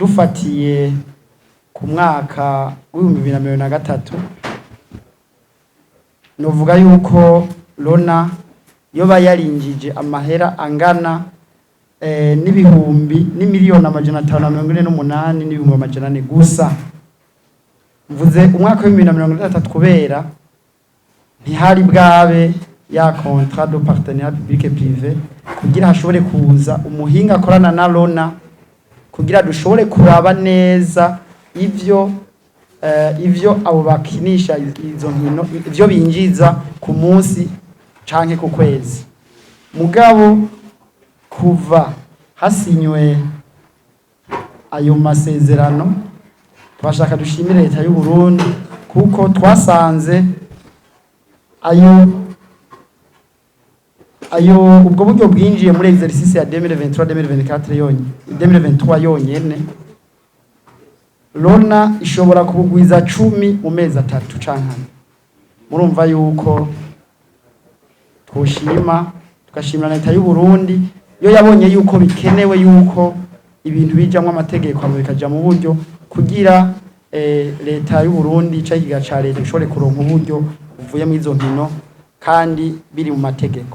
Dufatiye ku mwaka w'2023, novuga yuko Lona yoba yarinjije amahera angana n'ibihumbi n'imiliyoni 548,400 gusa. Mvuze umwaka w'2023 kubera ntihari bwabe ya contrat de partenariat public privé, kugira hashobore kuza umuhinga akorana na Lona, kugira dushobore kuraba neza ivyo abo bakinisha izo nkino, ivyo binjiza ku munsi canke ku kwezi. Mugabo kuva hasinywe ayo masezerano, twashaka dushimire leta y'u Burundi, kuko twasanze ayo ubwo buryo bwinjiye muri exercice ya 2023 2024 yonyene, 2023 yonyene, Lona ishobora kubugwiza 10 mu mezi 3 canke 4. Murumva yuko twoshima, tugashimira leta y'u Burundi yo yabonye yuko bikenewe yuko ibintu bijamwo amategeko, hama bikaja mu buryo, kugira leta y'u Burundi canke ikiga ca leta gishobore kuronka uburyo buvuye mu izo nkino kandi biri mu mategeko.